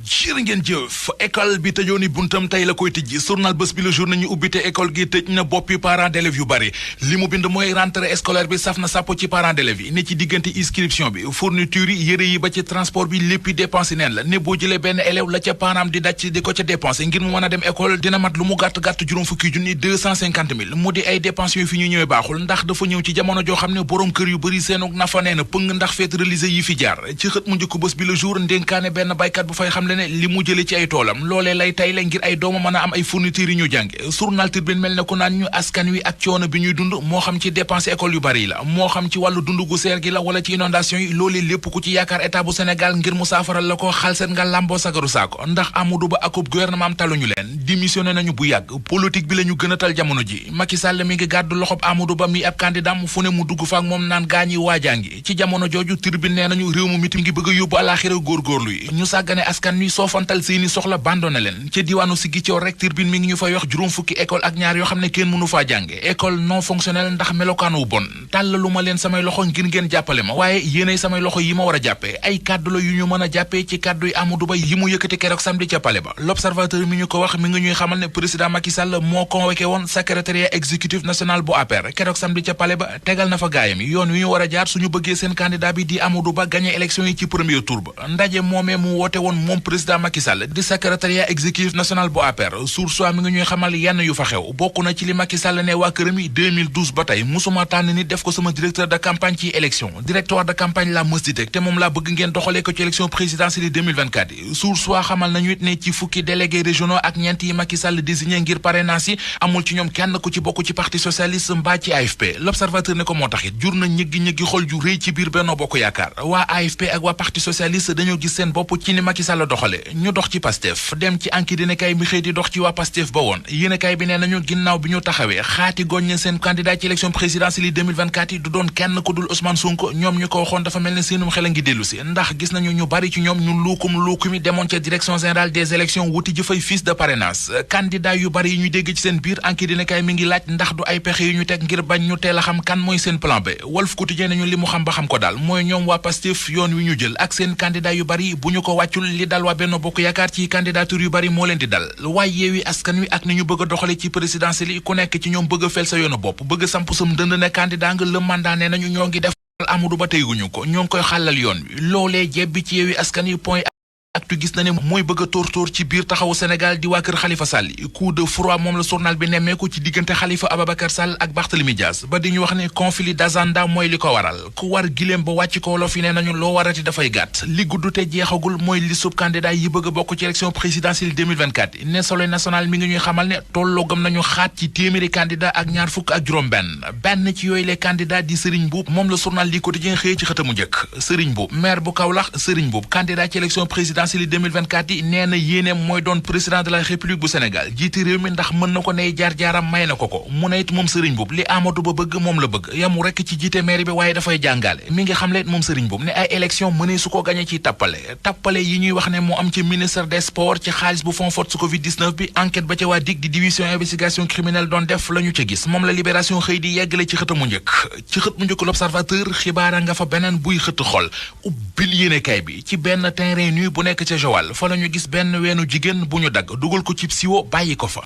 jërë ngeen jëf école bi tëjooni buntam tey la koy tijji journal bés bi le jour nañu ubbite école gi tëj na boppi parents d'élèves yu bari li mu bind mooy rentrée scolaire bi saf na sàpp ci parents d'élèves yi ne ci diggante inscription bi fourniture yi yëre yi ba ci transport bi léppi dépensé neen la ne boo jëlee benn élève la ca parent di daj di ko ca dépensé ngir mu mën a dem école dina mat lu mu gàtt-gàtt juróom fukki junni 250 000 mu di ay dépenses yooyu fi ñu ñëwee baaxul ndax dafa ñëw ci jamono joo xam ne boroom kër yu bari seenug nafa nee na pëng ndax fête religieuse yi fi jaar ci xët mu njëkk bés bi le jour ndénkaane benn baykat bu fay xam le ne li mu jëlee ci ay toolam loolee lay tay la ngir ay dooma mën a am ay fournitures yi ñu jànge journal Tribune mel ne ko naan ñu askan wi ak coono bi ñuy dund moo xam ci dépense école yu bari la moo xam ci wàllu dund gu seer gi la wala ci inondation yi loolee lépp ku ci yaakaar état bu Sénégal ngir mu saafaral la ko xalset nga làmboo sagaru saako ndax Amadou Ba akub gouvernement am taluñu leen démissionné nañu bu yàgg politique bi la ñu gën a tal jamono ji Macky Sall mi ngi gàddu loxob Amadou Ba mi ab candidat fu ne mu dugg fa ak moom naan gaañi waajangi ci jamono jooju Tribune nee nañu réew mu mitim ngi bëgg a yóbbu alaxira góorgóorlu yi ñu sàggane askan wi soofantal seeni soxla bandone leen ca diwaanu Ziguinchor rek Tribune mi ngi ñu fay wax juróom fukki école ak ñaar yoo xam ne kenn mënu faa jànge école non fonctionnelle ndax melokaanu bon tàllalu ma leen samay loxo ngir ngeen jàppale ma waaye yéenay samay loxo yi ma war a jàppee ay kàddu la yu ñu mën a jàppee ci kàddu yi Amadou Ba yi mu yëkkati keroog samedi ca Palais ba L'Observateur mi ñu ko wax mi ngi ñuy xamal ne président Macky Sall moo convoqué woon secrétariat exécutif national bu APR keroog samedi ca Palais ba tegal na fa gaayam yi yoon wi ñu war a jaar suñu bëggee seen candidat bi di Amadou Ba gagné élection yi ci premier tour ba ndaje moomee mu woote woon moom président Macky Sall di secrétariat exécutif national bu APR Source A mi ngi ñuy xamal yenn yu fa xew bokk na ci li Macky Sall ne waa këram yi 2012 ba tey musuma tànn nit def ko sama directeur de campagne ci élection directoire de campagne la mës di teg te moom laa bëgg ngeen doxalee ko ci élection présidentielle 2024 yi Source A xamal nañu it ne ci fukki délégués régionaux ak ñeent yi Macky Sall désigné ngir parrainage yi amul ci ñoom kenn ku ci bokk ci parti socialiste mbaa ci AFP L'Observateur ne ko moo tax it jur na ñëggi-ñëggi xol ju rëy ci biir Benno Bokk Yaakaar waa AFP ak waa parti socialiste dañoo gis seen bopp ci ni Macky Sall doxale ñu dox ci Pastef dem ci Enquête yéenekaay bi xëy di dox ci waa Pastef ba woon yéenekaay bi nee nañu ginnaaw bi ñu taxawee xaati goññe seen candidat ci élection présidentielle 2024 yi du doon kenn ku dul Ousmane Sonko ñoom ñu ko waxoon dafa mel ne seenum xel a ngi dellu si ndax gis nañu ñu bari ci ñoom ñu luukumi demoon ca direction générale des élections wuti ji fay fiche de parrainage candidat yu bari yi ñu dégg ci seen biir Enquête yéenekaay mi ngi laaj ndax du ay pexe yu ñu teg ngir bañ ñu teel a xam kan mooy seen plan B Walf Quotidien nañu li mu xam ba xam ko daal mooy ñoom waa Pastef yoon wi ñu jël ak seen candidat yu bari bu ñu ko wàccul li dal waa Benno Bokk Yaakaar ci candidature yu bari moo leen di dal waaye Yewwi Askan Wi ak ni ñu bëgg a doxale ci présidentielle yi ku nekk ci ñoom bëgg a fel sa yoonu bopp bëgg a samp sam dënd ne candidat nga le mandat ne nañu ñoo ngi def Amadou Ba teyguñu ko ñoo ngi koy xàllal yoon wi loolee jebbi ci Yewwi Askan Wi point actu gis na ne mooy bëgg a tóor ci biir taxawu Sénégal di waa kër Khalifa Sall coup de froid moom la journal bi nemmeeku ci diggante Khalifa Ababacar Sall ak Barthélémy Dias ba di ñu wax ne conflit d'agenda mooy li ko waral ku war giléem ba wàcc ko wolof yi ne nañu loo warati dafay gàtt li gudd te jeexagul mooy li sub candidat yi bëgg a bokk ci élection présidentielle 2024 yi ne Soleil national mi ngi ñuy xamal ne tolloo gëm nañu xaat ci téeméeri candidat ak ñaar fukk ak juróom benn ci yooyu les candidats di Serigne Mboup moom la journal li quotidien xëy ci xëtamu njëkk Serigne Mboup maire bu Kaolack Serigne Mboup candidat ci élection présidentielle 2024 yi nee na yéeneem mooy doon président de la république bu Sénégal jiiti réew mi ndax mën na ko ney jaar-jaaram may na ko mu ne it moom Serigne Mboup li Amadou Ba bëgg moom la bëgg yamu rekk ci jiite maire bi waaye dafay jàngale mi ngi xamle moom Serigne Mboup ne ay élection mënee su ko gañe ci tappale yi ñuy wax ne moo am ci ministère des sports ci xaalis bu fond force Covid 19 bi enquête ba ca waa DIC di division investigation criminelle doon def la ñu ca gis moom la libération xëy di yeggale ci xët mu njëkk l'observateur xibaara nga fa beneen buy xët xol ubbil yéenekaay bi ci benn terrain nu bu nekk ca Joal fa la ñu gis benn weenu jigéen bu ñu dagg dugal ko ci siwo bàyyi ko fa